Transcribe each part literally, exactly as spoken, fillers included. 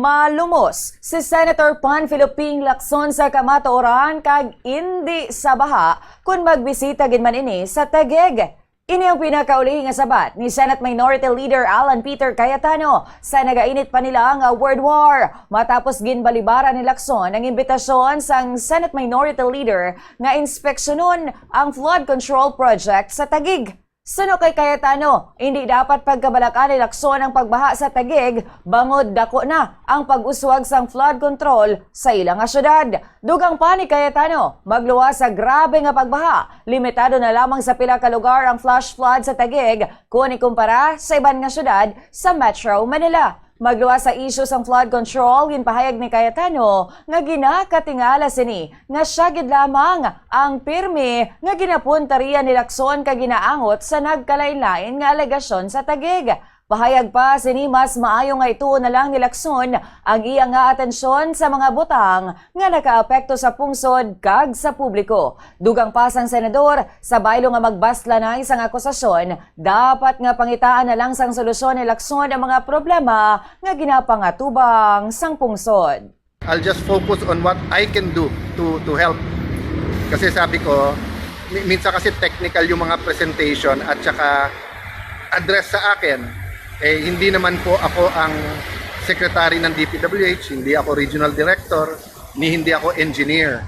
palumos si Senator Panfilo Ping Lacson sa kamatuoran kag indi sa baha kon magbisita gid man ini sa Taguig. Ini ang pinakauli nga sabat ni Senate Minority Leader Alan Peter Cayetano sa nagainit pa nila nga word war, matapos ginbalibara ni Lacson ang imbitasyon sang Senate Minority Leader nga inspeksyonon ang flood control project sa Taguig. Suno kay Cayetano, hindi dapat pagkabalak-an ni Lacson ang pagbaha sa Taguig bangod dako na ang pag-uswag sang flood control sa ila nga syudad. Dugang pa ni Cayetano, magluwas sa grabe nga pagbaha, limitado na lamang sa pila ka lugar ang flash flood sa Taguig kon ikumpara sa iban nga syudad sa Metro Manila. Magluwas sa isyu sang flood control, ginpahayag ni Cayetano nga ginakatingala sini nga sia gid lamang ang pirmi nga ginapuntarian ni Lacson kag ginaangot sa nagkalain-lain nga alegasyon sa Taguig. Pahayag pa sini, mas maayo nga ituo na lang ni Lacson ang iya nga atensyon sa mga butang nga nakaapekto sa pungsod kag sa publiko. Dugang pa sang senador, sa baylo nga magbaslanay sang akusasyon, dapat nga pangitaan na lang sang solusyon ni Lacson ang mga problema nga ginapangatubang sang pungsod. I'll just focus on what I can do to to help. Kasi sabi ko, mi- minsan kasi technical yung mga presentation at saka address sa akin, eh hindi naman po ako ang secretary ng D P W H, hindi ako regional director, ni hindi ako engineer.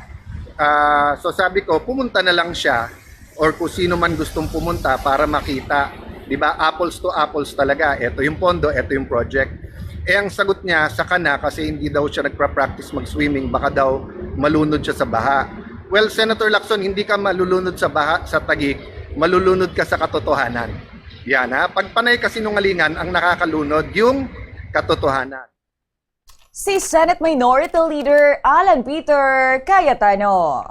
Ah, so sabi ko, pumunta na lang siya or kung sino man gustong pumunta para makita. Di ba? Apples to apples talaga. Ito yung pondo, ito yung project. Eh, ang sagot niya, saka na kasi hindi daw siya nagpa-practice mag-swimming, baka daw malunod siya sa baha. Well, Senator Lacson, hindi ka malulunod sa baha sa Taguig, malulunod ka sa katotohanan. Yan ha, pag panay kasinungalingan ang nakakalunod, yung katotohanan. Si Senate Minority Leader Alan Peter Cayetano.